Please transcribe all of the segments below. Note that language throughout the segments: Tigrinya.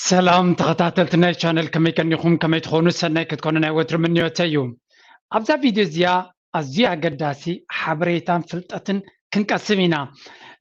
ሰላም ተኸታተልቲ ናይ ቻነል፣ ከመይ ቀኒኹም? ከመይ ትኾኑ? ሰናይ ክትኮኑ ናይ ወትሩ ምንዮተይ እዩ። ኣብዛ ቪድዮ እዚኣ ኣዝዩ ኣገዳሲ ሓበሬታን ፍልጠትን ክንቀስም ኢና።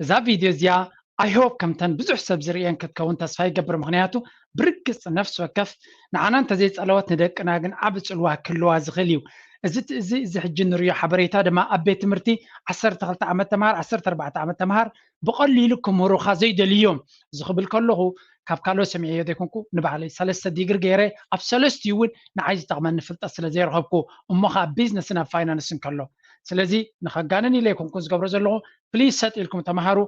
እዛ ቪድዮ እዚኣ I hope ከምተን ብዙሕ ሰብ ዝርእየን ክትከውን ተስፋ ይገብር። ምኽንያቱ ብርግጽ ነፍሲ ወከፍ ንዓና እንተዘይጸለወት ንደቅና ግን ዓቢ ጽልዋ ክህልዋ ዝኽእል እዩ። እዚ እቲ- እዚ እዚ ሕጂ ንርእዮ ሓበሬታ ድማ ኣብ ቤት ትምህርቲ ዓሰርተ ክልተ ዓመት ተምሃር፣ ዓሰርተ ኣርባዕተ ዓመት ተምሃር ብቐሊሉ ክምህሩኻ ዘይደልዩ እዮም። እዚ ክብል ከለኹ ካብ ካልኦት ሰሚዐዮ ዘይኮንኩ ንባዕለይ ሰለስተ ዲግሪ ገይረ ኣብ ሰለስቲኡ እውን ንዓይ ዝጠቕመኒ ፍልጠት ስለ ዘይረኸብኩ እሞ ከዓ ቢዝነስን ኣብ ፋይናንስን ከሎ ስለዚ ንኸጋንን ኢለ ኣይኮንኩን ዝገብሮ ዘለኹ ፕሊዝ ሰጥ ኢልኩም ተምሃሩ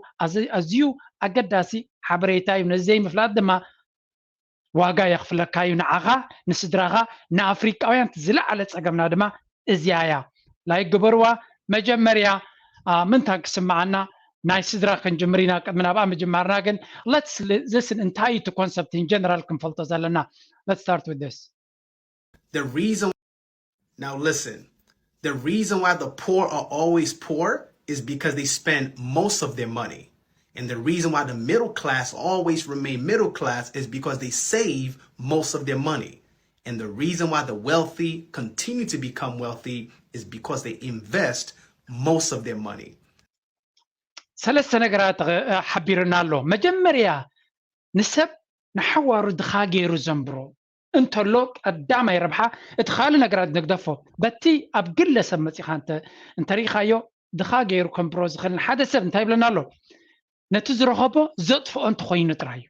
ኣዝዩ ኣገዳሲ ሓበሬታ እዩ ነዚ ዘይምፍላጥ ድማ ዋጋ የኽፍለካ እዩ ንዓኻ ንስድራኻ ንኣፍሪቃውያን ዝለዓለ ጸገምና ድማ እዚኣ እያ ላይክ ግበርዋ መጀመርያ ምንታን ክስምዓና ናይ ስድራ ክንጅምር ኢና ቅድሚ ናብኣ ምጅማርና ግን let's listen እንታይ እቲ concept in general ክንፈልጦ ዘለና let's start with this The reason now listen, the reason why the poor are always poor is because they spend most of their money. And the reason why the middle class always remain middle class is because they save most of their money. And the reason why the wealthy continue to become wealthy is because they invest most of their money. ሰለስተ ነገራት ሓቢርና ኣሎ መጀመርያ ንሰብ ንሓዋሩ ድኻ ገይሩ ዘንብሮ እንተሎ ቀዳማይ ረብሓ እቲ ካልእ ነገራት ንግደፎ በቲ ኣብ ግለሰብ መፂኻ እንተሪኢኻዮ ድኻ ገይሩ ከንብሮ ዝኽእል ሓደ ሰብ እንታይ ይብለና ኣሎ ነቲ ዝረኸቦ ዘጥፍኦ እንተኮይኑ ጥራይ እዩ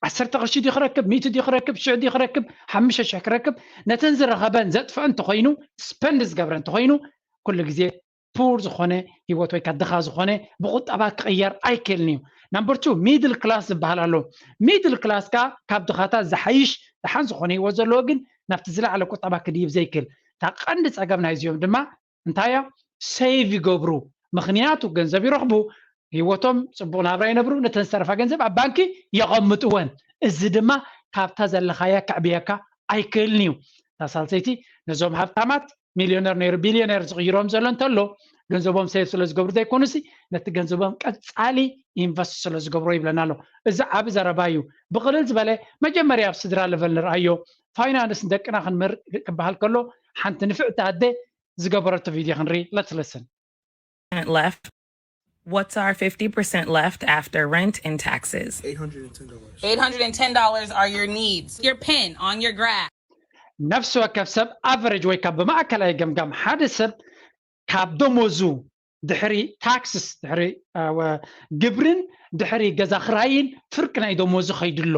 ዓሰርተ ቅርሺ ድዩ ክረክብ ሚእቲ ድዩ ክረክብ ሽሕ ድዩ ክረክብ ሓሙሽተ ሽሕ ክረክብ ነተን ዝረኸበን ዘጥፍኦ እንተኮይኑ ስፐንድ ዝገብረ እንተኮይኑ ኩሉ ግዜ ፑር ዝኾነ ሂወት ወይ ድኻ ዝኾነ ብቁጠባ ክቕየር ኣይክእልን እዩ number two middle class ዝበሃል ኣሎ middle class ካ ካብ ድኻታት ዝሓይሽ ደሓን ዝኾነ ሂወት ዘለዎ ግን ናብቲ ዝለዓለ ቁጠባ ክድይብ ዘይክእል እታ ቀንዲ ፀገም ናይዚኦም ድማ እንታይ እያ ሴቭ ይገብሩ ምኽንያቱ ገንዘብ ይረኽቡ ሂወቶም ፅቡቅ ናብራ ይነብሩ ነተን ዝተረፋ ገንዘብ ኣብ ባንኪ የቐምጥወን እዚ ድማ ካብታ ዘለኻያ ከዕብየካ ኣይክእልን እዩ እታ ሳልሰይቲ ነዞም ሃብታማት ሚልዮነር ነይሩ ቢልዮነር ዝቕይሮም ዘሎ እንተሎ ገንዘቦም ሴቭ ስለ ዝገብሩ ዘይኮኑሲ ነቲ ገንዘቦም ቀፃሊ ኢንቨስት ስለ ዝገብሮ ይብለና ኣሎ እዚ ዓቢ ዘረባ እዩ ብቕልል ዝበለ መጀመርያ ኣብ ስድራ ለቨል ንርኣዮ ፋይናንስ ንደቅና ክንምህር ክበሃል ከሎ ሓንቲ ንፍዕቲ ኣደ ዝገበረቶ ቪድዮ ክንርኢ let's listen left What's our fifty percent left after rent and taxes? Eight hundred and ten dollars. Eight hundred and ten dollars are your needs. Your pen on your grass. ነፍሲ ወከፍ ሰብ ኣቨሬጅ ወይ ካብ ብማእከላይ ገምጋም ሓደ ሰብ ካብ ደሞዙ ድሕሪ ታክስስ ድሕሪ ግብርን ድሕሪ ገዛ ክራይን ፍርቂ ናይ ደሞዙ ከይድሎ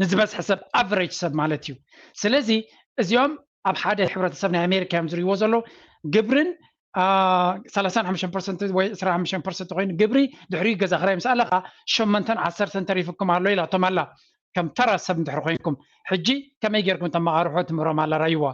ንዝበዝሐ ሰብ ኣቨሬጅ ሰብ ማለት እዩ ስለዚ እዚኦም ኣብ ሓደ ሕብረተሰብ ናይ ኣሜሪካ እዮም ዝርእይዎ ዘሎ ግብርን ሰላሳን ሓሙሽተን ፐርሰንት ወይ ዕስራን ሓሙሽተን ፐርሰንት ኮይኑ ግብሪ ድሕሪኡ ገዛ ክራይ ምስ ኣለኻ ሸመንተን ዓሰርተን ተሪፍኩም ኣሎ ኢላቶም ኣላ ከም ተራ ሰብ እንድሕር ኮይንኩም ሕጂ ከመይ ጌርኩም ተመቓርሖ ትምህሮም ኣላ ራይዋ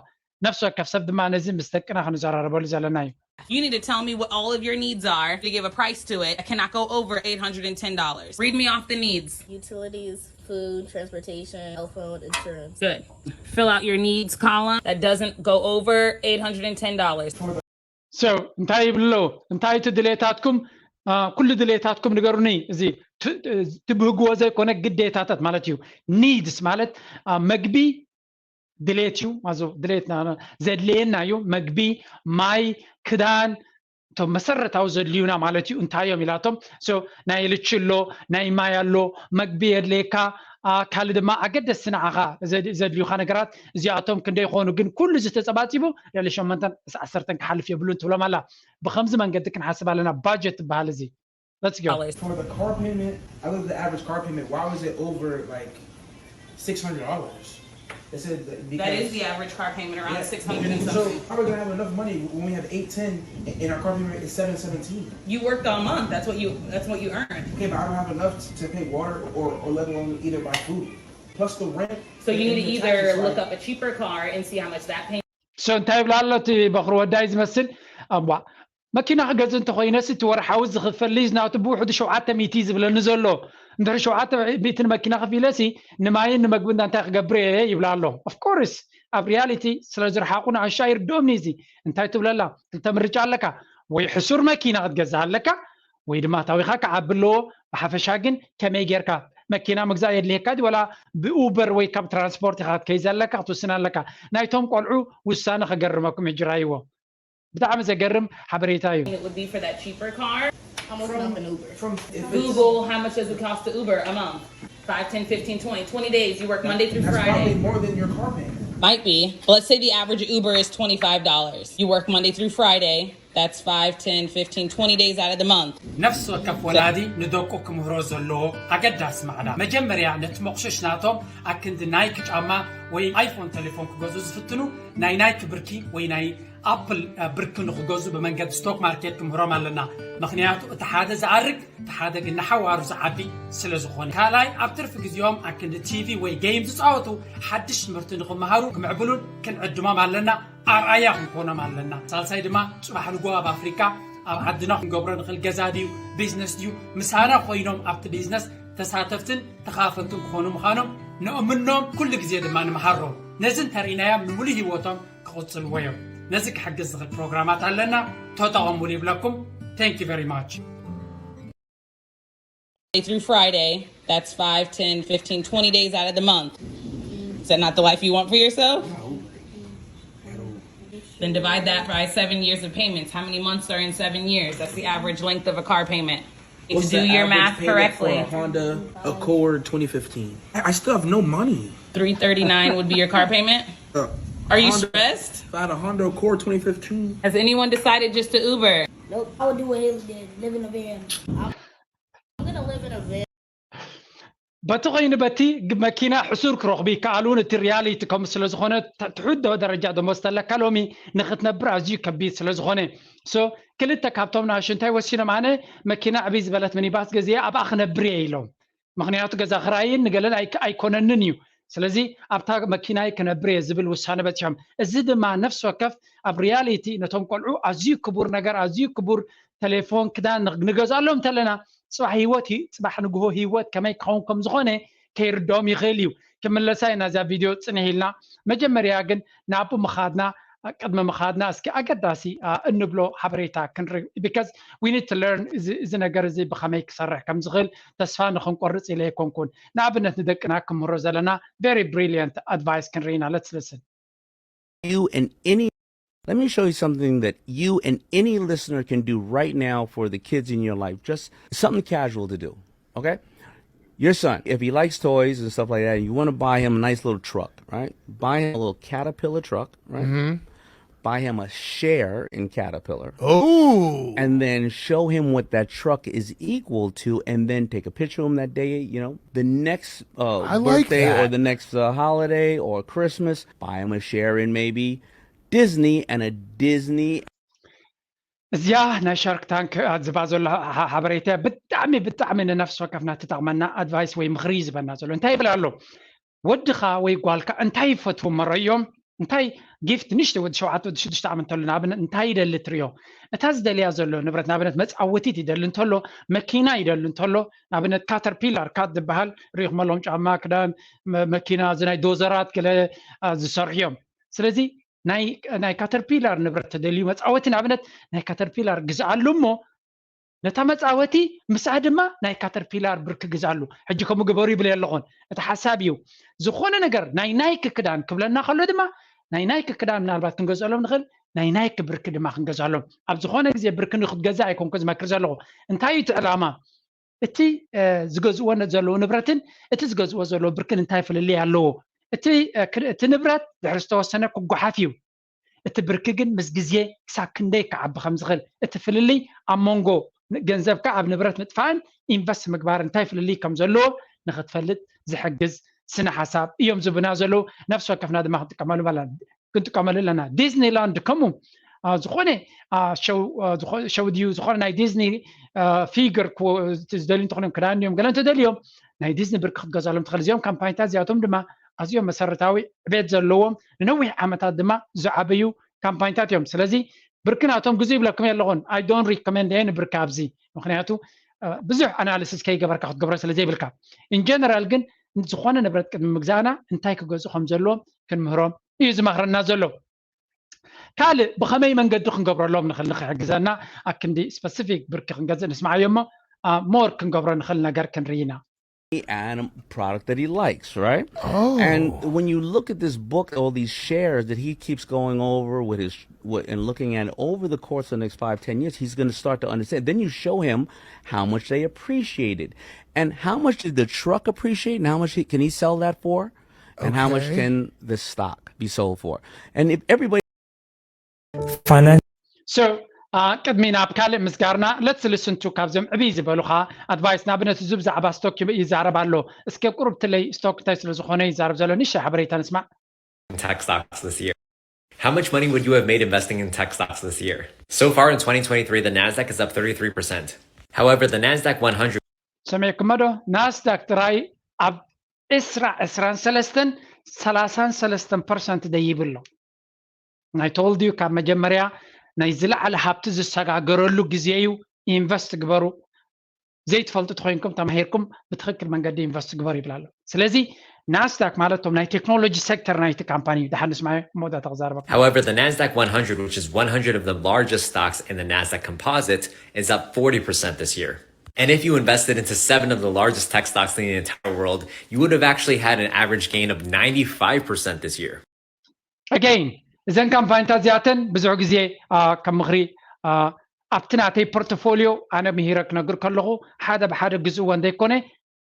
ነፍሲ ወከፍ ሰብ ድማ ነዚ ምስ ደቅና ክንዘራረበሉ ዘለና እዩ You need to tell me what all of your needs are to give a price to it. I cannot go over eight hundred and ten dollars. Read me off the needs. Utilities, food, transportation, cell phone, insurance. Good. Fill out your needs column that doesn't go over eight hundred and ten dollars. So እንታይ ይብሉ እንታይ እቲ ድሌታትኩም ኩሉ ድሌታትኩም ንገሩኒ እዚ ትብህግዎ ዘይኮነ ግዴታታት ማለት እዩ needs ማለት መግቢ ድሌት እዩ ማዞ ድሌትና ዘድልየና እዩ መግቢ ማይ ክዳን እቶም መሰረታዊ ዘድልዩና ማለት እዩ እንታይ እዮም ኢላቶም ናይ ልቺ ኣሎ ናይ ማይ ኣሎ መግቢ የድልየካ ካልእ ድማ ኣገደስቲ ንዓኻ ዘድልዩካ ነገራት እዚኣቶም ክንደይ ይኾኑ ግን ኩሉ ዝተፀባፂቡ ልዕሊ ሸመንተን ዓሰርተን ክሓልፍ የብሉን ትብሎም ኣላ ብከምዚ መንገዲ ክንሓስብ ኣለና ባጀት ትበሃል እዚ Let's go. For the car payment, I looked at the average car payment. Why was it over like six hundred dollars? They said that because That is the average car payment, around Yeah. six hundred and So something. how are we gonna have enough money when we have eight ten and our car payment is seven seventeen? You worked all month. That's what you. That's what you earned. Okay, but I don't have enough to, to pay water or, or let alone either buy food. Plus the rent. So you and need to the either taxes, look like- up a cheaper car and see how much that payment. So እንታይ ይብላ ኣሎ እቲ በኽሪ ወዳይ ዝመስል እምቧ መኪና ክገዝ እንተኮይነሲ እቲ ወርሓዊ ዝኽፈል ሊዝ ናቱ ብውሕዱ ሸውዓተ ሚእቲ ዝብለኒ ዘሎ እንድሕሪ ሸውዓተ ሚእቲ ንመኪና ከፊለሲ ንማይን ንመግቢ እንታይ ክገብር እየ ይብላ ኣሎ ኦፍኮርስ ኣብ ሪያሊቲ ስለ ዝረሓቑ ንኣሻ ይርድኦም እዚ እንታይ ትብለላ ክልተ ምርጫ ኣለካ ወይ ሕሱር መኪና ክትገዝእ ኣለካ ወይ ድማ ታዊኻ ክዓቢ ኣለዎ ብሓፈሻ ግን ከመይ ጌርካ መኪና ምግዛእ የድልየካ ድዩ፣ ወላ ብኡበር ወይ ካብ ትራንስፖርት ኢኻ ክትከይ ዘለካ ክትውስን ኣለካ። ናይቶም ቆልዑ ውሳነ ከገርመኩም ሕጂ ራይዎ። ብጣዕሚ ዘገርም ሓበሬታ እዩ። It would be for that cheaper car. How much is an Uber? From if it's, Google how much does it cost to Uber a month? Five, ten, fifteen, twenty, twenty days. You work Monday through that's probably Friday. More than your car payment. Might be. But let's say the average Uber is twenty-five dollars. You work Monday through Friday. That's five, ten, fifteen, twenty days out of the month. ነፍሲ ወከፍ ወላዲ ንደቁ ክምህሮ ዘለዎ ኣገዳሲ ማዕዳ፣ መጀመርያ ነቲ መቑሸሽ ናቶም ኣክንዲ ናይክ ጫማ ወይ ኣይፎን ቴሌፎን ክገዝኡ ዝፍትኑ ናይ ናይክ ብርኪ ወይ ናይ ኣፕል ብርኪ ንክገዝኡ ብመንገዲ ስቶክ ማርኬት ክምህሮም ኣለና። ምክንያቱ እቲ ሓደ ዝኣርግ እቲ ሓደ ግን ንሓዋሩ ዝዓቢ ስለ ዝኾነ። ካልኣይ ኣብ ትርፊ ግዜኦም ኣክንዲ ቲቪ ወይ ጌም ዝፃወቱ ሓድሽ ትምህርቲ ንክመሃሩ ክምዕብሉን ክንዕድሞም ኣለና። ኣርኣያ ክንኮኖም ኣለና። ሳልሳይ ድማ ፅባሕ ንጎ ኣብ ኣፍሪካ ኣብ ዓድና ክንገብሮ ንኽእል ገዛ ድዩ ቢዝነስ ድዩ ምሳና ኮይኖም ኣብቲ ቢዝነስ ተሳተፍትን ተኻፈልትን ክኾኑ ምዃኖም ንእምኖም። ኩሉ ግዜ ድማ ንምሃሮም። ነዚ እንተርኢናዮም ንምሉእ ህይወቶም ክቕፅልዎ እዮም። ነዚ ክሕግዝ ዝኽእል ፕሮግራማት ኣለና፣ ተጠቐሙሉ ይብለኩም። Thank you very much. Monday through Friday, that's five, ten, fifteen, twenty days out of the month. Is that not the life you want for yourself? Then divide that by seven years of payments. How many months are in seven years? That's the average length of a car payment. If you What's do the your average math payment for a correctly, Honda Accord twenty fifteen? I, I still have no money. three thirty-nine would be your car payment. Uh, Are you Honda- stressed? If I had a Honda Accord twenty fifteen, Has anyone decided just to Uber? Nope. I would do what Haley did. Live in a van. I'm, I'm gonna live in a van. በቲ ኮይኑ በቲ ግ- መኪና ሕሱር ክረኽቡ ይከኣሉ። እቲ ሪያሊቲ ከምኡ ስለ ዝኾነ ተ- ትሑት ዶ ደረጃ ደሞዝ ተለካ ሎሚ ንክትነብር ኣዝዩ ከቢድ ስለ ዝኾነ so ክልተ ካብቶም ንኣሽንታይ ወሲኖም ኣነ መኪና ዕብይ ዝበለት ሚኒባስ ገዚአ ኣብኣ ክነብር እየ ኢሎም። ምክንያቱ ገዛ ክራይን ንገለን ኣይ- ኣይኮነንን እዩ። ስለዚ ኣብታ መኪናይ ክነብር እየ ዝብል ውሳነ በፂሖም። እዚ ድማ ነፍሲ ወከፍ ኣብ ሪያሊቲ ነቶም ቆልዑ ኣዝዩ ክቡር ነገር ኣዝዩ ክቡር ቴሌፎን ክዳን ንግ- ንገዝኣሎም እንተለና ፅባሕ ህይወት ሂ- ፅባሕ ንግሆ ህይወት ከመይ ክኸውን ከም ዝኾነ ከይርድኦም ይኽእል እዩ። ክምለሳ ኢና እዛ ቪድዮ ፅንሕ ኢልና መጀመርያ ግን ናብኡ ምኻድና ቅድሚ ምኻድና እስኪ ኣገዳሲ አ፣ እንብሎ ሓበሬታ ክንርኢ because we need to learn እዚ እዚ ነገር እዚ ብኸመይ ክሰርሕ ከም ዝኽእል ተስፋ ንኽንቆርፅ ኢለ ኣይኮንኩን። ንኣብነት ንደቅና ክምህሮ ዘለና very brilliant advice ክንርኢ ኢና። Let's listen. You and any, let me show you something that you and any listener can do right now for the kids in your life. Just something casual to do, okay? Your son, if he likes toys and stuff like that, and you want to buy him a nice little truck, right? Buy him a little Caterpillar truck, right? Buy him a share in Caterpillar. Oh. And then show him what that truck is equal to, and then take a picture of him that day. You know, the next uh, I like birthday or that. The next uh, holiday or Christmas, buy him a share in maybe Disney and a Disney. እዚኣ ናይ ሻርክ ታንክ ዝባ ዘሎ ሓ- ሓበሬታ ብጣዕሚ ብጣዕሚ ንነፍሲ ወከፍና ትጠቕመና ኣድቫይስ ወይ ምኽሪ እዩ ዝበና ዘሎ። እንታይ ይብል ኣሎ? ወድኻ ወይ ጓልካ እንታይ ይፈትዉ መረዮም? እንታይ ጊፍት ንሽተ ወዲ ሸውዓተ ወዲ ሽዱሽተ ዓመት እንተሎ ንኣብነት እንታይ ይደሊ ትሪኦ? እታ ዝደልያ ዘሎ ንብረት ንኣብነት መፃወቲት ይደሊ እንተሎ፣ መኪና ይደሊ እንተሎ፣ ንኣብነት ካተርፒላር ካት ዝበሃል ሪኢኹመሎም ጫማ፣ ክዳን፣ መ- መኪና፣ እዚ ናይ ዶዘራት ገለ አ፣ ዝሰርሑ እዮም። ስለዚ ናይ ናይ ካተርፒላር ንብረት ተደልዩ መፃወቲ ንኣብነት ናይ ካተርፒላር ግዝኣሉ እሞ ነታ መፃወቲ ምስኣ ድማ ናይ ካተርፒላር ብርክ ግዝኣሉ። ሕጂ ከምኡ ግበሩ ይብል ኣለኹን። እቲ ሓሳብ እዩ። ዝኾነ ነገር ናይ ናይክ ክዳን ክብለና ከሎ ድማ ናይ ናይክ ክዳን ምናልባት ክንገዝኣሎም ንኽእል፣ ናይ ናይክ ብርክ ድማ ክንገዝኣሎም። ኣብ ዝኾነ ግዜ ብርክ ንክትገዝእ ኣይኮንኩ ዝመክር ዘለኹ። እንታይ እዩ እቲ ዕላማ? እቲ እ፣ ዝገዝእዎ ነ- ዘለዉ ንብረትን እቲ ዝገዝእዎ ዘለዉ ብርክን እንታይ ፍልልይ ኣለዎ? እቲ እ፣ ክል- እቲ ንብረት ድሕሪ ዝተወሰነ ክጓሓፍ እዩ። እቲ ብርኪ ግን ምስ ግዜ ክሳብ ክንደይ ክዓቢ ከም ዝኽእል እቲ ፍልልይ ኣብ መንጎ ን- ገንዘብካ ኣብ ንብረት ምጥፋእን ኢንቨስት ምግባር እንታይ ፍልልይ ከም ዘለዎ ንክትፈልጥ ዝሕግዝ ስነ ሓሳብ እዮም ዝብና ዘለዉ። ነፍሲ ወከፍና ድማ ክንጥቀመሉ ኣለና። ክንጥቀመሉ ኣለና። ዲዝኒላንድ ከምኡ አ፣ ዝኾነ አ፣ ሸው አ፣ ዝኾ- ሸው ድዩ ዝኾነ ናይ ዲዝኒ ፊገር ዝደልዩ እንተኾይኖም ክዳን እዮም ገለ እንተደልዮም ናይ ዲዝኒ ብርክ ክትገዛሎም ትኽእል። እዚኦም ካምፓኒታት እዚኣቶም ድማ ኣዝዮም መሰረታዊ ዕቤት ዘለዎም ንነዊሕ ዓመታት ድማ ዝዓበዩ ካምፓኒታት እዮም። ስለዚ ብርክናቶም ግዙ ይብለኩም የለኹን። I don't recommend እየ ንብርካ ኣብዚ ምክንያቱ አ፣ ብዙሕ ኣናሊሲስ ከይገበርካ ክትገብሮ ስለ ዘይብልካ። ኢንጀነራል ግን ዝኾነ ንብረት ቅድሚ ምግዛእና እንታይ ክገዝኡ ከም ዘለዎም ክንምህሮም እዩ ዝመኽረና ዘሎ። ካልእ ብኸመይ መንገዲ ክንገብረሎም ንኽእል ንክሕግዘና ኣክንዲ ስፐሲፊክ ብርኪ ክንገዝእ ንስማዓዮ እሞ ሞር ክንገብሮ ንኽእል ነገር ክንርኢ ኢና። and a product that he likes, right? Oh. And when you look at this book, all these shares that he keeps going over with his with, and looking at over the course of the next five, ten years, he's going to start to understand. Then you show him how much they appreciated, and how much did the truck appreciate, and how much he, can he sell that for, and how much Okay. can the stock be sold for? And if everybody Finance. So uh, ቅድሚ ናብ ካልእ ምስጋርና let's listen to ካብዞም ዕብይ ዝበሉ ከዓ advice። ንኣብነት እዚ ብዛዕባ ስቶክ ይዛረብ ኣሎ። እስከ ቁሩብ ትለይ ስቶክ እንታይ ስለ ዝኾነ ይዛረብ ዘሎ ንእሽተይ ሓበሬታ ንስማዕ። In tech stocks this year? How much money would you have made investing in tech stocks this year? So far in twenty twenty-three, the Nasdaq is up thirty-three percent. However, the Nasdaq one hundred ሰሚዕኩሞ ዶ? ናስዳክ ጥራይ ኣብ ዕስራ ዕስራን ሰለስተን ሰላሳን ሰለስተን ፐርሰንት ደይብሎ። ናይ ተወልድዩ ካብ መጀመርያ ናይ ዝለዓለ ሃብቲ ዝሰጋገረሉ ግዜ እዩ። ኢንቨስት ግበሩ። ዘይትፈልጡ ተኮይንኩም ተማሂርኩም ብትክክል መንገዲ ኢንቨስት ግበሩ ይብል ኣሎ። ስለዚ ናስዳክ ማለት ቶም ናይ ቴክኖሎጂ ሴክተር ናይቲ ካምፓኒ እዩ። ደሓን ንስማዮ መወዳእታ ክዛረበኩም። However, the Nasdaq one hundred, which is one hundred of the largest stocks in the Nasdaq composite, is up forty percent this year. And if you invested into seven of the largest tech stocks in the entire world, you would have actually had an average gain of ninety-five percent this year. Again እዘን ካምፓኒታት እዚኣተን ብዙሕ ግዜ ከም ምኽሪ ኣብቲ ናተይ ፖርትፎሊዮ ኣነ ምሂረ ክነግር ከለኹ ሓደ ብሓደ ግዝእዎ እንደይኮነ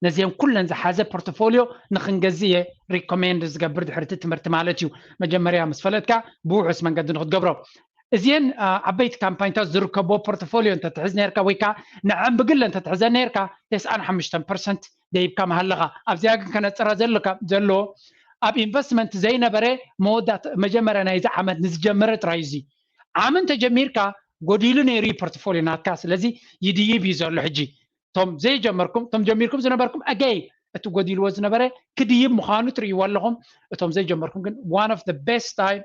ነዚአን ኩለን ዝሓዘ ፖርትፎሊዮ ንክንገዝእ እየ ሪኮሜንድ ዝገብር ድሕርቲ ትምህርቲ ማለት እዩ። መጀመርያ ምስ ፈለጥካ ብውሑስ መንገዲ ንክትገብሮ እዚአን ዓበይቲ ካምፓኒታት ዝርከቦ ፖርትፎሊዮ እንተትሕዝ ነርካ ወይ ከዓ ንዐን ብግለ እንተትሕዘ ነርካ ተስዓን ሓሙሽተን ፐርሰንት ደይብካ መሃለኻ። ኣብዚኣ ግን ከነፅራ ዘለካ ዘለዎ ኣብ ኢንቨስትመንት ዘይነበረ መወዳእታ መጀመርያ ናይዚ ዓመት ንዝጀመረ ጥራይ እዚ ዓም እንተጀሚርካ ጎዲሉ ነይሩ እዩ ፖርትፎሊዮ ናትካ። ስለዚ ይድይብ እዩ ዘሎ ሕጂ። እቶም ዘይጀመርኩም እቶም ጀሚርኩም ዝነበርኩም ኣገይ እቲ ጎዲልዎ ዝነበረ ክድይብ ምዃኑ ትርእይዎ ኣለኹም። እቶም ዘይጀመርኩም ግን one of the best time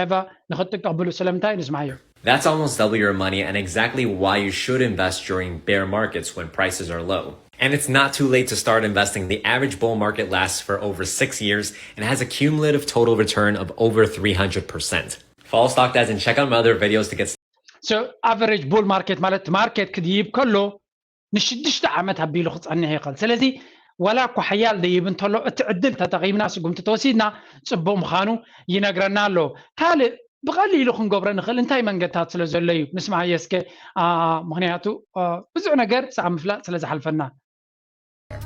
ever ንክትጥቀብሉ ስለምንታይ ንስማዮ። That's almost double your money and exactly why you should invest during bear markets when prices are low. And it's not too late to start investing. The average bull market lasts for over six years and has a cumulative total return of over three hundred percent. Follow Stock Dads and check out my other videos to get So average bull market ማለት ማርኬት ክድይብ ከሎ ንሽዱሽተ ዓመት ኣቢሉ ክፀንሕ ይኽእል። ስለዚ ዋላ እኳ ሓያል ደይብ እንተሎ እቲ ዕድል ተጠቒምና ስጉምቲ ተወሲድና ፅቡቕ ምዃኑ ይነግረና ኣሎ። ካልእ ብቐሊሉ ክንገብሮ ንኽእል እንታይ መንገድታት ስለ ዘሎ እዩ? ንስማዓዮ እስከ ምክንያቱ ብዙሕ ነገር ሰኣብ ምፍላጥ ስለ ዝሓልፈና።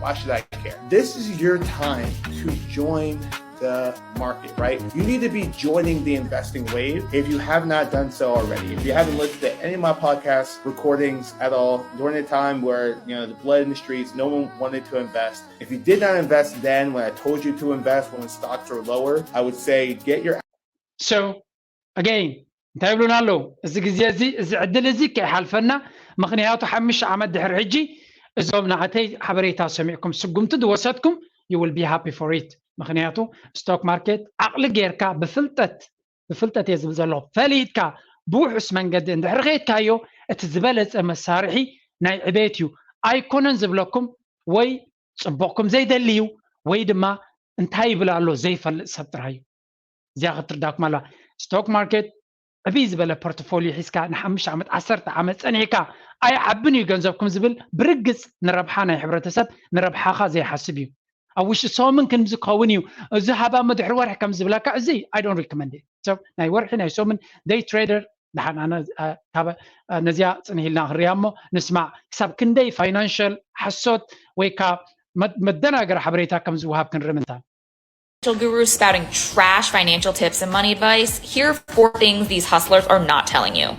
Why should I care? This is your time to join the market, right? You need to be joining the investing wave if you have not done so already. If you haven't listened to any of my podcast recordings at all during a time where, you know, the blood in the streets, no one wanted to invest. If you did not invest then when I told you to invest when stocks were lower, I would say get your So again እንታይ ይብሉና ኣለዉ? እዚ ግዜ እዚ እዚ ዕድል እዚ ከይሓልፈና። ምክንያቱ ሓሙሽተ ዓመት ድሕሪ ሕጂ እዞም ንኣተይ ሓበሬታ ሰሚዕኩም ስጉምቲ ዝወሰድኩም you will be happy for it። ምክንያቱ ስቶክ ማርኬት ዓቕሊ ጌርካ ብፍልጠት ብፍልጠት እየ ዝብል ዘለኹ ፈሊጥካ ብውሑስ መንገዲ እንድሕሪ ከይድካዮ እቲ ዝበለፀ መሳርሒ ናይ ዕቤት እዩ። ኣይኮነን ዝብለኩም ወይ ፅቡቕኩም ዘይደሊ እዩ ወይ ድማ እንታይ ይብል ኣሎ ዘይፈልጥ ሰብ ጥራይ እዩ። እዚኣ ክትርዳኩም ኣለዋ። ስቶክ ማርኬት ዕብይ ዝበለ ፖርትፎሊዮ ሒዝካ ንሓሙሽተ ዓመት ዓሰርተ ዓመት ፀኒሕካ ኣይዓብን እዩ ገንዘብኩም ዝብል ብርግፅ ንረብሓ ናይ ሕብረተሰብ ንረብሓኻ ዘይሓስብ እዩ። ኣብ ውሽጢ ሰሙን ክንዚ ክኸውን እዩ እዚ ሃባ መድሕሪ ወርሒ ከም ዝብለካ እዚ I don't recommend it። ሰብ ናይ ወርሒ ናይ ሰሙን day trader ደሓን ኣነ ካብ ነዚኣ ፅንሂልና ክንሪያ እሞ ንስማዕ ክሳብ ክንደይ ፋይናንሽል ሓሶት ወይ ካ መደናገር ሓበሬታ ከም ዝወሃብ ክንርኢ ምንታ Financial gurus spouting trash financial tips and money advice. Here are four things these hustlers are not telling you.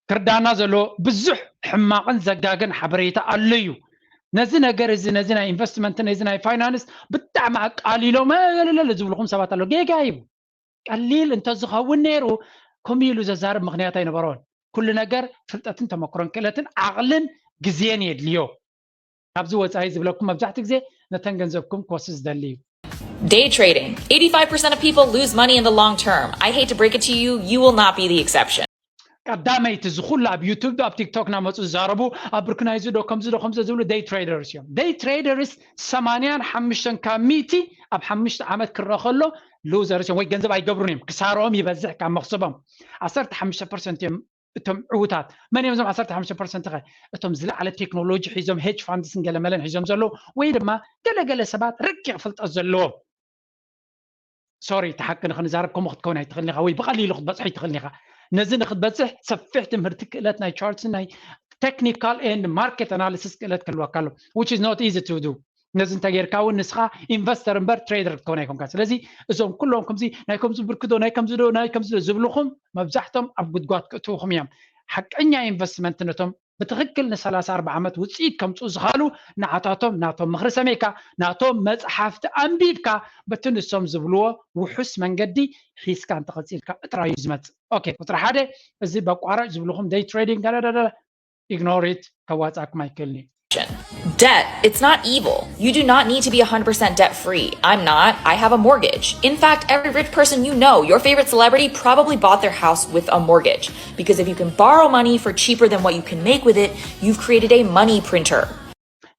ክርዳና ዘሎ ብዙሕ ሕማቕን ዘጋግን ሓበሬታ ኣሎ እዩ። ነዚ ነገር እዚ ነዚ ናይ ኢንቨስትመንት ነዚ ናይ ፋይናንስ ብጣዕሚ ኣቃሊሎም ለለለ ዝብልኹም ሰባት ኣሎ። ጌጋ እዩ። ቀሊል እንተዝኸውን ነይሩ ከምኡ ኢሉ ዘዛርብ ምክንያት ኣይነበሮን። ኩሉ ነገር ፍልጠትን ተመክሮን ክእለትን ዓቕልን ግዜን የድልዮ። ካብዚ ወፃኢ ዝብለኩም መብዛሕትኡ ግዜ ነተን ገንዘብኩም ክወስድ ዝደሊ እዩ። Day trading. Eighty-five percent of people lose money in the long term. I hate to break it to you, you will not be the exception. ቀዳመይቲ ዝኩሉ ኣብ ዩቱብ ኣብ ቲክቶክ ናመፁ ዝዛረቡ ኣብ ብርክናይዚ ዶ ከምዚ ዶ ከምዚ ዝብሉ day traders እዮም። Day traders ሰማንያን ሓሙሽተን ካብ ሚእቲ ኣብ ሓሙሽተ ዓመት ክረአ ከሎ ሉዘርስ እዮም ወይ ገንዘብ ኣይገብሩን እዮም። ክሳርኦም ይበዝሕ ካብ መክሰቦም ዓሰርተ ሓሙሽተ ፐርሰንት እዮም እቶም ዕውታት መን እዮም? እዞም ዓሰርተ ሓሙሽተ ፐርሰንት ኸ እቶም ዝለዓለ ቴክኖሎጂ ሒዞም፣ ሄጅ ፋንድስን ገለመለን ሒዞም ዘለዉ፣ ወይ ድማ ገለገለ ሰባት ረቂቕ ፍልጠት ዘለዎም። ሶሪ፣ እቲ ሓቂ ንክንዛረብ ከምኡ ክትከውን ኣይትኽእልን ኢኻ፣ ወይ ብቐሊሉ ክትበፅሖ ኣይትኽእልን ኢኻ። ነዚ ንክትበፅሕ ሰፊሕ ትምህርቲ፣ ክእለት ናይ ቻርትስ፣ ናይ ቴክኒካል ኤንድ ማርኬት ኣናሊሲስ ክእለት ክህልወካ ኣሎ፣ which is not easy to do። ነዚ እንተጌርካ እውን ንስኻ ኢንቨስተር እምበር ትሬደር ክትከውን ኣይኮንካ። ስለዚ እዞም ኩሎም ከምዚ ናይ ከምዚ ብርክዶ፣ ናይ ከምዚ ዶ፣ ናይ ከምዚ ዶ ዝብልኹም መብዛሕቶም ኣብ ጉድጓድ ክእትውኹም እዮም። ሓቀኛ ኢንቨስትመንት ነቶም ብትኽክል ንሰላሳ ኣርባዓ ዓመት ውፅኢት ከምፅኡ ዝኽኣሉ ንዓታቶም ናቶም ምኽሪ ሰሜካ፣ ናቶም መፅሓፍቲ ኣንቢብካ፣ በቲ ንሶም ዝብልዎ ውሑስ መንገዲ ሒዝካ እንተቐፂልካ ጥራይ እዩ ዝመፅእ። ኦኬ፣ ቁፅሪ ሓደ፣ እዚ በቋራጭ ዝብልኹም ደይ ትሬዲንግ ገለደለ ኢግኖር ኢት፣ ከዋፃኩም ኣይክእልን እዩ። Debt, it's not evil. You do not need to be one hundred percent debt free. I'm not. I have a mortgage. In fact, every rich person you know, your favorite celebrity, probably bought their house with a mortgage. Because if you can borrow money for cheaper than what you can make with it, you've created a money printer.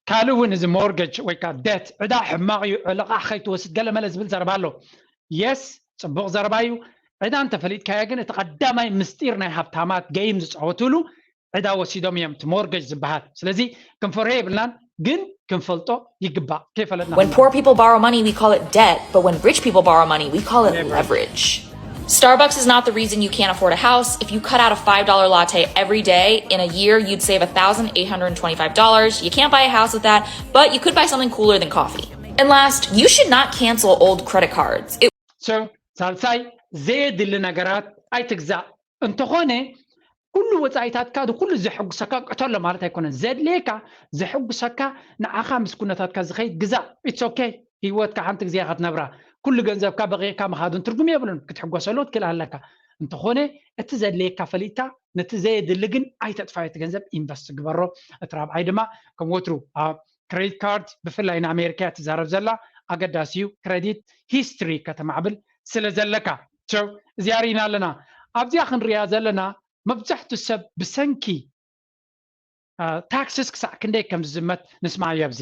ካልእ እውን እዚ ሞርገጅ ወይ ከዓ ደት ዕዳ ሕማቕ እዩ፣ ዕልቓሕ ከይትወስድ ገለመለ ዝብል ዘረባ ኣሎ። የስ፣ ፅቡቕ ዘረባ እዩ። ዕዳ እንተፈሊጥካዮ ግን እቲ ቀዳማይ ምስጢር ናይ ሃብታማት ገይም ዝፃወትሉ ዕዳ ወሲዶም እዮም፣ እቲ ሞርገጅ ዝበሃል። ስለዚ ክንፈርሆ የብልናን፣ ግን ክንፈልጦ ይግባእ። ከይፈለጥና When poor people borrow money, we call it debt, but when rich people borrow money, we call it leverage. Starbucks is not the reason you can't afford a house. If you cut out a five dollar latte every day, in a year you'd save one thousand eight hundred twenty-five dollars. You can't buy a house with that, but you could buy something cooler than coffee. And last, you should not cancel old credit cards. It So ሳልሳይ፣ ዘየድሊ ነገራት ኣይትግዛእ። እንተኾነ ኩሉ ወፃኢታትካ ኩሉ ዘሐጉሰካ ቅተሎ ማለት ኣይኮነን። ዘድልየካ ዘሐጉሰካ ንዓኻ ምስ ኩነታትካ ዝኸይድ ግዛእ። ኢትስ ኦኬ። ህይወትካ ሓንቲ ግዜ ኢኻ ትነብራ። ኩሉ ገንዘብካ በቂዕካ ምኻዱን ትርጉም የብሉን። ክትሕጎሰሉ ትክእል ኣለካ። እንተኾነ እቲ ዘድልየካ ፈሊጥካ ነቲ ዘየድሊ ግን ኣይተጥፋዮ። እቲ ገንዘብ ኢንቨስት ግበሮ። እቲ ራብዓይ ድማ ከም ወትሩ ክሬዲት ካርድ ብፍላይ ንኣሜሪካ እያ ትዛረብ ዘላ። ኣገዳሲ እዩ። ክሬዲት ሂስትሪ ከተማዕብል ስለ ዘለካ። እዚኣ ርኢና ኣለና። ኣብዚኣ ክንሪኣ ዘለና መብዛሕቱ ሰብ ብሰንኪ ታክስስ ክሳዕ ክንደይ ከም ዝዝመት ንስማዓዮ ኣብዚ።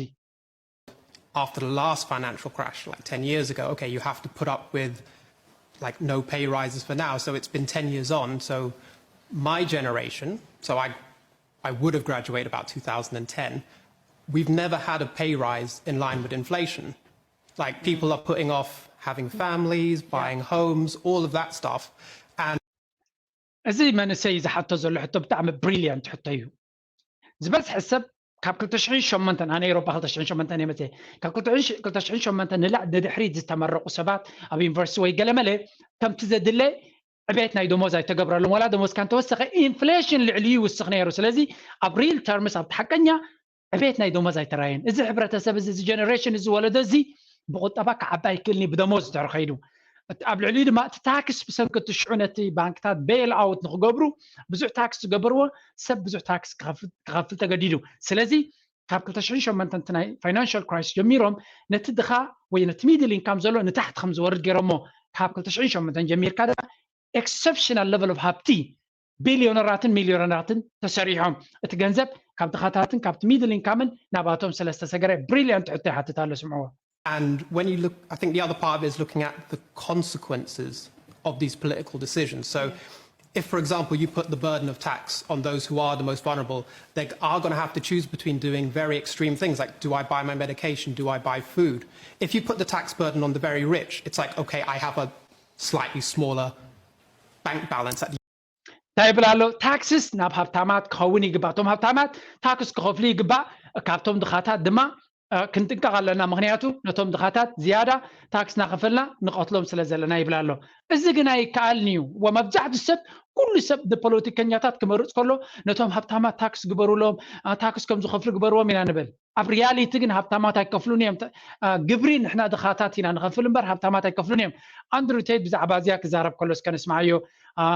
After the last financial crash, like ten years ago, okay, you have to put up with like no pay rises for now. So it's been ten years on. So my generation, so I, I would have graduated about two thousand and ten. We've never had a pay rise in line with inflation. Like people are putting off having families, buying homes, all of that stuff. And እዚ መንእሰይ ዝሓቶ ዘሎ ሕቶ ብጣዕሚ ብሪሊያንት ሕቶ እዩ። ዝበዝሐ ሰብ ካብ ክልተ ሽሕን ሸሞንተን፣ ኣነ ኤሮፓ ክልተ ሽሕን ሸሞንተን እየ መፅየ፣ ካብ ክልተ ሽሕን ሸሞንተን ንላዕ ንድሕሪት ዝተመረቑ ሰባት ኣብ ዩኒቨርሲቲ ወይ ገለመለ ከምቲ ዘድለ ዕቤት ናይ ደሞዝ ኣይተገብረሎም፣ ዋላ ደሞዝካ እንተወሰኸ ኢንፍሌሽን ልዕሊኡ ይውስኽ ነይሩ። ስለዚ ኣብ ሪል ተርምስ ኣብቲ ሓቀኛ ዕቤት ናይ ደሞዝ ኣይተራየን። እዚ ሕብረተሰብ እዚ፣ እዚ ጀነሬሽን፣ እዚ ወለዶ እዚ ብቁጠባ ክዓቢ ኣይክእልን እዩ ብደሞዝ ድሕሪ ከይዱ። እቲ ኣብ ልዕሊኡ ድማ እቲ ታክስ ብሰንኪ እቲ ሽዑ ነቲ ባንክታት ቤል ኣውት ንክገብሩ ብዙሕ ታክስ ዝገበርዎ ሰብ ብዙሕ ታክስ ክኸፍል ተገዲዱ። ስለዚ ካብ ክልተ ሽሕን ሸሞንተን እቲ ናይ ፋይናንሻል ክራይሲስ ጀሚሮም ነቲ ድኻ ወይ ነቲ ሚድል ኢንካም ዘሎ ንታሕቲ ከም ዝወርድ ገይሮሞ። ካብ ክልተ ሽሕን ሸሞንተን ጀሚርካ ድማ ኤክሰፕሽናል ለቨል ኦፍ ሃብቲ ቢልዮነራትን ሚልዮነራትን ተሰሪሖም። እቲ ገንዘብ ካብ ድኻታትን ካብቲ ሚድል ኢንካምን ናባቶም ስለ ዝተሰገረ። ብሪሊያንት ሕቶ ይሓትት ኣሎ፣ ስምዕዎ። And when you look, I think the other part of it is looking at the consequences of these political decisions. So if, for example, you put the burden of tax on those who are the most vulnerable, they are going to have to choose between doing very extreme things like, do I buy my medication? Do I buy food? If you put the tax burden on the very rich, it's like, okay, I have a slightly smaller bank balance at the እንታይ ይብል ኣሎ? ታክስስ ናብ ሃብታማት ክኸውን ይግባእ። እቶም ሃብታማት ታክስ ክኸፍሉ ይግባእ። ካብቶም ድኻታት ድማ ክንጥንቀቕ ኣለና። ምኽንያቱ ነቶም ድኻታት ዝያዳ ታክስ እናኸፈልና ንቐትሎም ስለ ዘለና ይብል ኣሎ። እዚ ግን ኣይከኣልን እዩ። ወመብዛሕቱ ሰብ፣ ኩሉ ሰብ ንፖለቲከኛታት ክመርፅ ከሎ ነቶም ሃብታማት ታክስ ግበሩሎም፣ ታክስ ከም ዝኸፍሉ ግበርዎም ኢና ንብል። ኣብ ሪያሊቲ ግን ሃብታማት ኣይከፍሉን እዮም። ግብሪ ንሕና ድኻታት ኢና ንኸፍል እምበር ሃብታማት ኣይከፍሉን እዮም። ኣንድሩ ቴት ብዛዕባ እዚኣ ክዛረብ ከሎ እስከ ንስማዓዮ።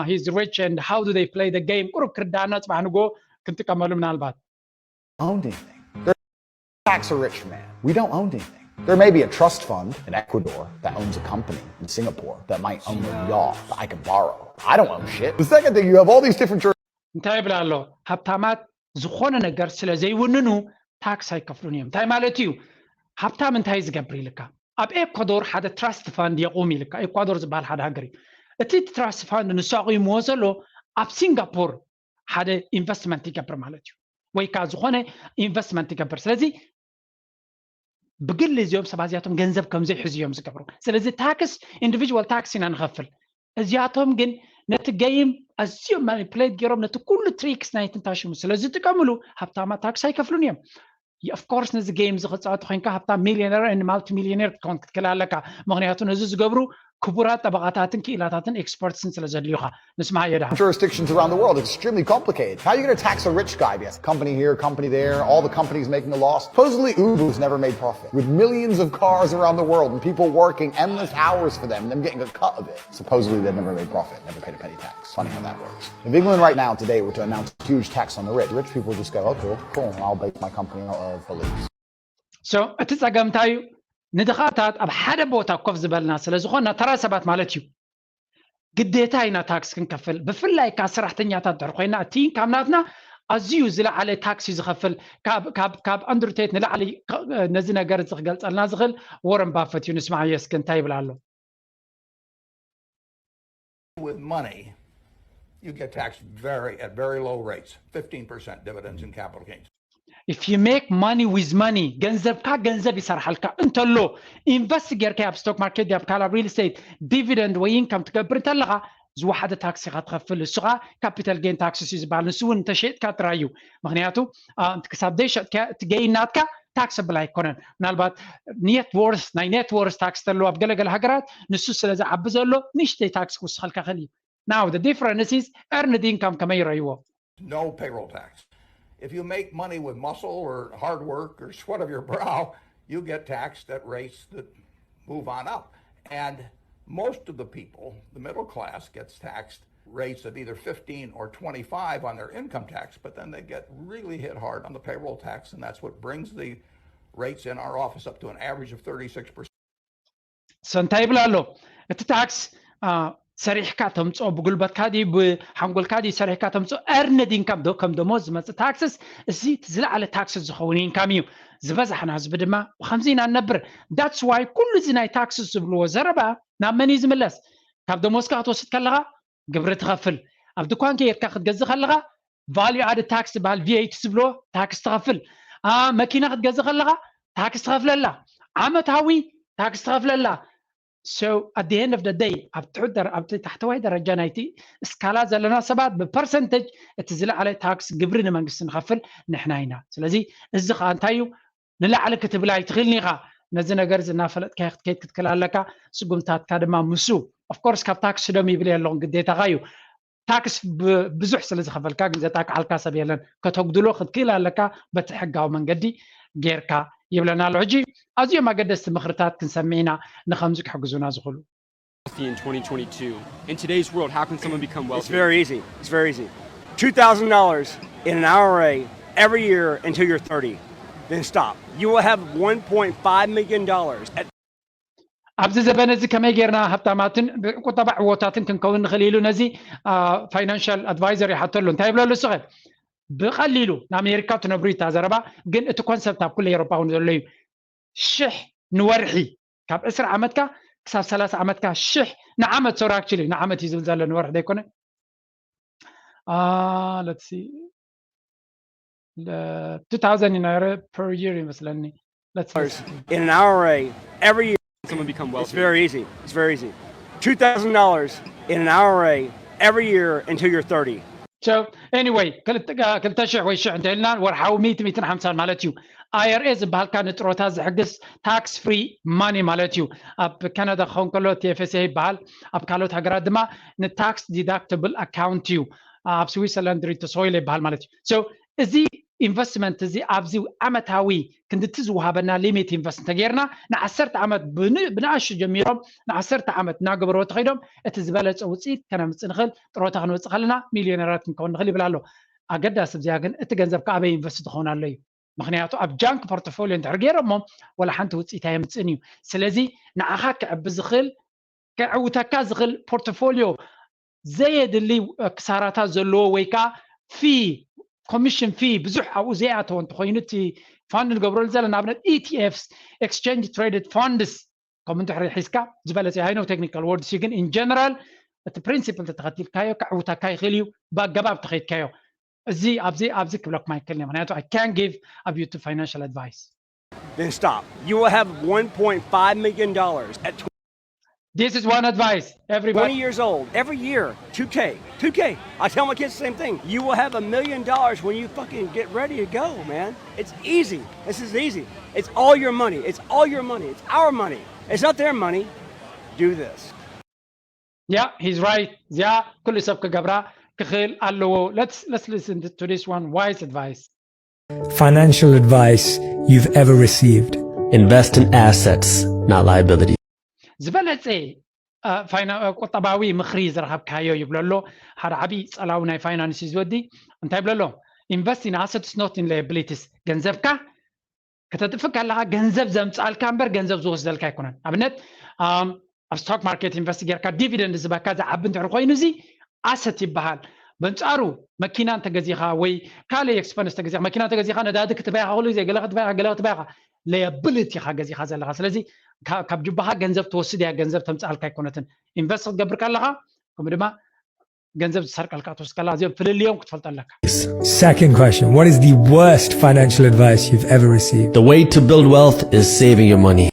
He's rich and how do they play the game? ቁሩብ ክርዳና ጽባሕ ንጎ ክንጥቀመሉ ምናልባት። Owned anything. Tax a rich man. We don't own anything. There may be a trust fund in Ecuador that owns a company in Singapore that might own a yacht that I can borrow. I don't own shit. The second thing, you have all these different jurisdictions. እንታይ ይብል ኣሎ? ሃብታማት ዝኾነ ነገር ስለ ዘይውንኑ ታክስ ኣይከፍሉን እዮም። እንታይ ማለት እዩ? ሃብታም እንታይ ዝገብር ኢልካ፣ ኣብ ኤኳዶር ሓደ ትራስት ፋንድ የቑም ኢልካ። ኤኳዶር ዝበሃል ሓደ ሃገር እዩ። እቲ ትራስት ፋንድ ንሱ ኣቑምዎ ዘሎ ኣብ ሲንጋፖር ሓደ ኢንቨስትመንት ይገብር ማለት እዩ። ወይ ከዓ ዝኾነ ኢንቨስትመንት ይገብር። ስለዚ ብግሊ እዚኦም ሰባት እዚኣቶም ገንዘብ ከም ዘይሕዙ እዮም ዝገብሩ። ስለዚ ታክስ፣ ኢንዲቪጁዋል ታክስ ኢና ንኸፍል። እዚኣቶም ግን ነቲ ገይም ኣዝዮም ማኒፕሌት ገይሮም ነቲ ኩሉ ትሪክስ ናይ ትንታሽሙ ስለ ዝጥቀምሉ ሃብታማ ታክስ ኣይከፍሉን እዮም። ኦፍኮርስ ነዚ ገይም እዚ ክፃወት ኮይንካ ሃብታም ሚሊዮነር ን ማልቲ ሚሊዮነር ክትከውን ክትክእል ኣለካ። ምክንያቱ ነዚ ዝገብሩ ክቡራት ጠበቃታትን ክኢላታትን ኤክስፐርትስን ስለ ዘድልዩካ። ንስማዓዮ ደሓን። Jurisdictions around the world, it's extremely complicated. How are you going to tax a rich guy? Yes, company here, company there, all the companies making a loss. Supposedly, Uber's never made profit. With millions of cars around the world and people working endless hours for them, them getting a cut of it. Supposedly, they've never made profit, never paid a penny tax. Funny how that works. If England right now, today, were to announce a huge tax on the rich, rich people would just go, okay, cool, I'll base my company out of Belize. So እቲ ፀገም እንታይ እዩ? ንድኻታት ኣብ ሓደ ቦታ ኮፍ ዝበልና ስለ ዝኾንና፣ ተራ ሰባት ማለት እዩ፣ ግዴታ ኢና ታክስ ክንከፍል። ብፍላይ ካብ ሰራሕተኛታት ድሕር ኮይና፣ እቲ ኢንካም ናትና ኣዝዩ ዝለዓለ ታክስ እዩ ዝኸፍል። ካብ ካብ ካብ ኣንድሩ ቴት ንላዕሊ ነዚ ነገር እዚ ክገልፀልና ዝኽእል ወረን ባፈት እዩ። ንስማዓዮ እስኪ እንታይ ይብል ኣሎ። With money, you get taxed very at very low rates, fifteen percent dividends and capital gains. If you make money with money, ገንዘብካ ገንዘብ ይሰርሓልካ እንተሎ፣ ኢንቨስት ጌርካ ኣብ ስቶክ ማርኬት፣ ኣብ ካል፣ ኣብ ሪል ስቴት፣ ዲቪደንድ ወይ ኢንካም ትገብር እንተለኻ፣ ዝወሓደ ታክስ ኢኻ ትኸፍል። እሱ ኸዓ ካፒታል ጌን ታክስስ እዩ ዝበሃል። ንሱ እውን እንተሸይጥካ ጥራይ እዩ። ምክንያቱ ክሳብ ዘይሸጥካ እቲ ገይን ናትካ ታክሰብል ኣይኮነን። ምናልባት ኔት ወርስ፣ ናይ ኔት ወርስ ታክስ ተለዎ ኣብ ገለገለ ሃገራት፣ ንሱ ስለ ዝዓቢ ዘሎ ንእሽተይ ታክስ ክውስኸልካ ይኽእል እዩ። Now the difference is earned income ከመይ ይረይዎ? No payroll tax. If you make money with muscle or hard work or sweat of your brow, you get taxed at rates that move on up. And most of the people, the middle class, gets taxed rates of either fifteen or twenty-five on their income tax, but then they get really hit hard on the payroll tax, and that's what brings the rates in our office up to an average of thirty-six percent. So እንታይ ይብል ኣሎ? እቲ ታክስ ሰሪሕካ ተምፅኦ፣ ብጉልበትካ ድዩ ብሓንጎልካ ድዩ ሰሪሕካ ተምፅኦ፣ earned income ዶ ከም ደሞዝ ዝመፅእ ታክስስ፣ እዚ እቲ ዝለዓለ ታክስ ዝኸውን ኢንካም እዩ። ዝበዛሕና ህዝቢ ድማ ብከምዚ ኢና ንነብር። That's why ኩሉ እዚ ናይ ታክስስ ዝብልዎ ዘረባ ናብ መን እዩ ዝምለስ? ካብ ደሞዝካ ክትወስድ ከለኻ ግብሪ ትኸፍል። ኣብ ድኳን ከይድካ ክትገዝእ ከለኻ ቫልዩ ኣድድ ታክስ ዝበሃል፣ ቪኤቲ ዝብልዎ፣ ታክስ ትኸፍል። መኪና ክትገዝእ ከለኻ ታክስ ትኸፍለላ። ዓመታዊ ታክስ ትኸፍለላ። So at the end of the day ኣብ ትሑት ኣብ ታሕተዋይ ደረጃ ናይቲ እስካላ ዘለና ሰባት ብፐርሰንተጅ እቲ ዝለዓለ ታክስ ግብሪ ንመንግስቲ ንኸፍል ንሕና ኢና። ስለዚ እዚ ከዓ እንታይ እዩ? ንላዕሊ ክትብል ኣይትኽእልን ኢኻ። ነዚ ነገር እዚ እናፈለጥካ ክትከይድ ክትክእል ኣለካ። ስጉምታትካ ድማ ምሱ ኦፍኮርስ ካብ ታክስ ስደም ይብል የለኹን፣ ግዴታኻ እዩ። ታክስ ብዙሕ ስለ ዝኸፈልካ ግን ዘጣቅዓልካ ሰብ የለን። ከተጉድሎ ክትክእል ኣለካ በቲ ሕጋዊ መንገዲ ጌርካ ይብለና ኣሎ። ሕጂ ኣዝዮም ኣገደስቲ ምኽርታት ክንሰምዕ ኢና ንኸምዚ ክሕግዙና ዝኽእሉ። In twenty twenty-two, in today's world, how can someone become It's wealthy? very easy. It's very easy. Two thousand dollars in an I R A every year until you're thirty. Then stop. You will have one point five million dollars at ኣብዚ ዘበን እዚ ከመይ ጌርና ሃብታማትን ብቁጠባ ዕወታትን ክንከውን ንኽእል ኢሉ ነዚ ፋይናንሻል ኣድቫይዘር ይሓተሉ። እንታይ ይብለሉ? እስኸ ብቐሊሉ ንኣሜሪካ ትነብሩ እዩ እታ ዘረባ፣ ግን እቲ ኮንሰፕት ኣብ ኩለ ኤሮፓ እውን ዘሎ እዩ። ሽሕ ንወርሒ ካብ ዕስራ ዓመትካ ክሳብ ሰላሳ ዓመትካ ሽሕ ንዓመት፣ ሶሪ፣ ኣክቹሊ ንዓመት እዩ ዝብል ዘሎ፣ ንወርሒ ዘይኮነ። Uh, let's see. The two thousand in per year ይመስለኒ። Let's see. in an I R A every year. Someone become It's wealthy? Very easy. It's very easy. Two thousand dollars in an I R A every year until you're thirty. So anyway ክልተ ሺሕ ወይ ሽሕ እንተኢልና ወርሓዊ ሚእቲ ሚእትን ሓምሳን ማለት እዩ። I R A ዝበሃልካ ንጥሮታ ዝሕግዝ ታክስ ፍሪ ማኒ ማለት እዩ። ኣብ ካናዳ ክኸውን ከሎ ቲ ኤፍ ኤስ ኤ ይበሃል፣ ኣብ ካልኦት ሃገራት ድማ ንታክስ ዲዳክተብል ኣካውንት እዩ። ኣብ ስዊትዘርላንድ ሪተሶይለ ይበሃል ማለት እዩ። So እዚ ኢንቨስትመንት እዚ ኣብዚ ዓመታዊ ክንድቲ ዝወሃበና ሊሚት ኢንቨስት እንተጌርና ንዓሰርተ ዓመት ብንኣሽቱ ጀሚሮም ንዓሰርተ ዓመት እናገበርዎ ተኸይዶም እቲ ዝበለፀ ውፅኢት ከነምፅእ ንኽእል፣ ጥሮታ ክንወፅእ ከለና ሚሊዮነራት ክንከውን ንኽእል ይብል ኣሎ። ኣገዳሲ እዚኣ ግን እቲ ገንዘብ ከኣበይ ኢንቨስት ዝኸውን ኣሎ እዩ። ምክንያቱ ኣብ ጃንክ ፖርትፎሊዮ እንድሕር ገይሮሞ ወላ ሓንቲ ውፅኢት ኣየምፅእን እዩ። ስለዚ ንዓኻ ክዕቢ ዝኽእል ከዕውተካ ዝኽእል ፖርትፎሊዮ ዘየድሊ ክሳራታት ዘለዎ ወይ ከዓ ፊ ኮሚሽን ፊ ብዙሕ ኣብኡ ዘይኣተወ እንተኮይኑ እቲ ፋንድ ንገብረሉ ዘለና ኣብነት ኢቲኤፍስ ኤክስቸንጅ ትሬድድ ፋንድስ ከም እንድሕሪ ሒዝካ ዝበለፀ ሃይኖ ቴክኒካል ወርድስ ግን ኢን ጀነራል እቲ ፕሪንሲፕል ተተኸቲልካዮ ከዕውተካ ይኽእል እዩ ብኣገባብ ተኸይድካዮ። እዚ ኣብዚ ኣብዚ ክብለኩም ኣይክእልን እየ፣ ምክንያቱ I can't give a beautiful financial advice. Then stop. You will have one point five million dollars at This is one advice, everybody. twenty years old. Every year, two K, two K. I tell my kids the same thing. You will have a million dollars when you fucking get ready to go, man. It's easy. This is easy. It's all your money. It's all your money. It's our money. It's not their money. Do this. Yeah, he's right. እዚኣ ኩሉ ሰብ ክገብራ ክኽእል ኣለዎ። Let's let's listen to this one wise advice. Financial advice you've ever received. Invest in assets, not liabilities. ዝበለፀ ቁጠባዊ ምኽሪ ዝረኸብካዮ ይብሎ ኣሎ። ሓደ ዓብዪ ፀላዊ ናይ ፋይናንስ እዩ ዝወዲ። እንታይ ይብሎ ኣሎ? Invest in assets, not in liabilities። ገንዘብካ ከተጥፍእ ከለካ ገንዘብ ዘምፃልካ እምበር ገንዘብ ዝወስደልካ ኣይኮነን። ኣብነት ኣብ stock market invest ጌርካ dividend ዝበካ ዝዓቢ እንድሕር ኮይኑ እዚ asset ይበሃል። በንፃሩ መኪና እንተገዚኻ ወይ ካልእ expense ተገዚኻ፣ መኪና እንተገዚኻ ነዳዲ ክትበያ ኢኻ፣ ኩሉ ግዜ ገለ ክትበያ ኢኻ፣ ገለ ክትበያ ኢኻ፣ liability ኢኻ ገዚኻ ዘለኻ። ስለዚ ካብ ጅባኻ ገንዘብ ትወስድ እያ፣ ገንዘብ ተምፃልካ ኣይኮነትን። Invest ክትገብር ከለኻ ከምኡ ድማ ገንዘብ ዝሰርቀልካ ትወስድ ከለኻ እዚኦም ፍልልዮም ክትፈልጦ ኣለካ። Second question. What is the worst financial advice you've ever received? The way to build wealth is saving your money.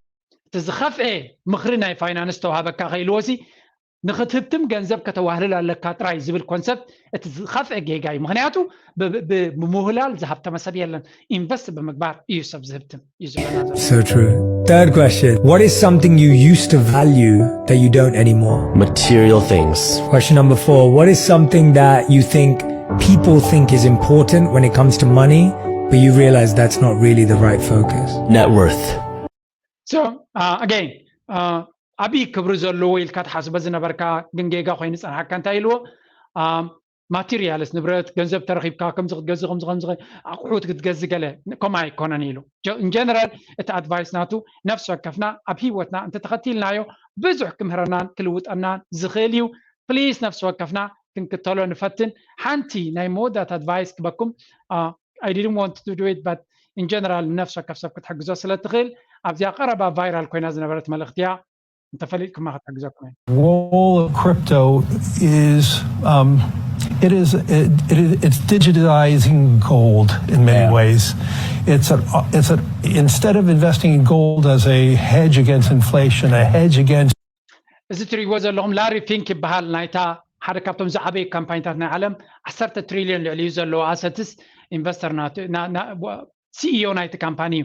እቲ ዝኸፍኤ ምኽሪ ናይ ፋይናንስ ተዋህበካ ከይልዎሲ ንኽትህብትም ገንዘብ ከተዋህልል ኣለካ ጥራይ ዝብል ኮንሰፕት እቲ ዝኸፍኤ ጌጋ እዩ። ምክንያቱ ብምውህላል ዝሃብተመ ሰብ የለን። ኢንቨስት ብምግባር እዩ ሰብ ዝህብትም እዩ ዝብለና ዘሎ። So true. Third question. What is something you used to value that you don't anymore? Material things. Question number four. What is something that you think people think is important when it comes to money, but you realize that's not really the right focus? Net worth. So uh, again, uh, ዓብዪ ክብሪ ዘለዎ ኢልካ ትሓስቦ ዝነበርካ ግን ጌጋ ኮይኑ ዝፀንሓካ እንታይ ኢልዎ? ማቴሪያልስ ንብረት ገንዘብ ተረኺብካ ከምዚ ክትገዝእ ከምዚ ከምዚ ኣቑሑት ክትገዝእ ገለ ከምኡ ኣይኮነን ኢሉ። In general እቲ ኣድቫይስ ናቱ ነፍሲ ወከፍና ኣብ ህይወትና እንተተኸቲልናዮ ብዙሕ ክምህረናን ክልውጠናን ዝኽእል እዩ። ፕሊስ ነፍሲ ወከፍና ክንክተሎ ንፈትን። ሓንቲ ናይ መወዳእታ ኣድቫይስ ክበኩም። I didn't want to do it but in general ንነፍሲ ወከፍ ሰብ ክትሕግዞ ስለ ትኽእል ኣብዚኣ ቀረባ ቫይራል ኮይና ዝነበረት መልእኽቲ እያ። እንተፈሊጥኩማ ክትሕግዘኩም እየ። Role of crypto is um, it is it, it, it's digitizing gold in many ways. It's a it's a instead of investing in gold as a hedge against inflation, a hedge against እዚ ትሪእዎ ዘለኹም ላሪ ፊንክ ይበሃል። ናይታ ሓደ ካብቶም ዝዓበዩ ካምፓኒታት ናይ ዓለም ዓሰርተ ትሪልዮን ልዕሊ እዩ ዘለዎ ኣሰትስ ኢንቨስተር ሲኢኦ ናይቲ ካምፓኒ እዩ።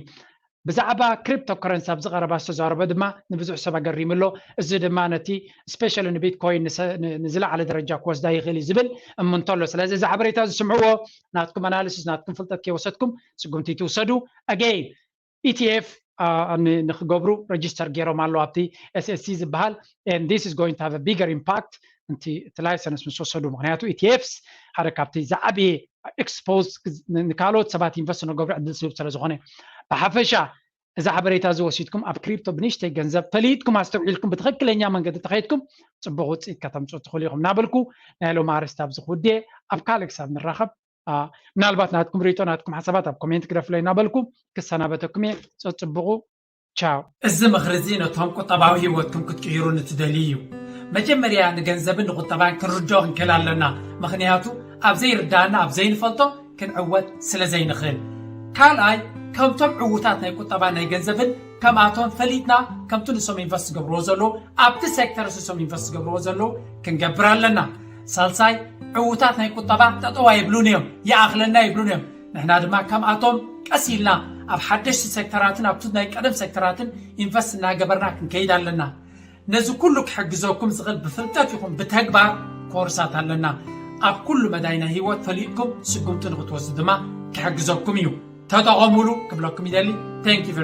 ብዛዕባ ክሪፕቶ ከረንሲ ኣብዚ ቀረባ ዝተዛረበ ድማ ንብዙሕ ሰብ ኣገሪሙ ኣሎ። እዚ ድማ ነቲ ስፔሻሊ ንቢትኮይን ንዝለዓለ ደረጃ ክወስዳ ይኽእል እዩ ዝብል እምንቶ ኣሎ። ስለዚ እዚ ሓበሬታ ዝስምዕዎ ናትኩም ኣናሊሲስ ናትኩም ፍልጠት ከይወሰድኩም ስጉምቲ ትውሰዱ። ኣገይን ኢቲኤፍ ንክገብሩ ረጅስተር ገይሮም ኣለዉ ኣብቲ ኤስኤስሲ ዝበሃል and this is going to have a bigger impact እቲ ላይሰንስ ምስ ወሰዱ። ምክንያቱ ኢቲኤፍስ ሓደ ካብቲ ዝዓበየ ኤክስፖዝ ንካልኦት ሰባት ኢንቨስት ንገብሩ ዕድል ስህብ ስለ ዝኾነ ብሓፈሻ እዚ ሓበሬታ እዚ ወሲድኩም ኣብ ክሪፕቶ ብንእሽተይ ገንዘብ ፈሊጥኩም ኣስተውዒልኩም ብትኽክለኛ መንገዲ ተኸይድኩም ፅቡቕ ውፅኢት ከተምፅኡ ትኽእሉ ኢኹም እናበልኩ ናይ ሎም ኣርስቲ ኣብዚ ክውድየ ኣብ ካልእ ክሳብ ንራኸብ ምናልባት ናትኩም ርእቶ ናትኩም ሓሳባት ኣብ ኮሜንት ግደፍለይ እናበልኩ ክሰናበተኩም እየ። ፀፅብቑ ቻው። እዚ ምኽሪ እዚ ነቶም ቁጠባዊ ህይወትኩም ክትቅይሩ ንትደልዩ እዩ። መጀመርያ ንገንዘብን ንቁጠባን ክንርድኦ ክንክእል ኣለና። ምኽንያቱ ኣብ ዘይርዳእና ኣብ ዘይንፈልጦ ክንዕወት ስለ ዘይንኽእል። ካልኣይ ከምቶም ዕዉታት ናይ ቁጠባ ናይ ገንዘብን ከምኣቶም ፈሊጥና ከምቲ ንሶም ኢንቨስት ዝገብርዎ ዘለዉ ኣብቲ ሴክተር ንሶም ኢንቨስት ዝገብርዎ ዘለዉ ክንገብር ኣለና። ሳልሳይ ዕዉታት ናይ ቁጠባ ጠጠው ኣይብሉን እዮም፣ ይኣኽለና ይብሉን እዮም። ንሕና ድማ ከምኣቶም ቀስ ኢልና ኣብ ሓደሽቲ ሴክተራትን ኣብቲ ናይ ቀደም ሴክተራትን ኢንቨስት እናገበርና ክንከይድ ኣለና። ነዚ ኩሉ ክሕግዘኩም ዝኽእል ብፍልጠት ይኹን ብተግባር ኮርሳት ኣለና። ኣብ ኩሉ መዳይ ናይ ህይወት ፈሊጥኩም ስጉምቲ ንክትወስዱ ድማ ክሕግዘኩም እዩ። ተጠቐሙሉ ክብለኩም ይደሊ። Thank you very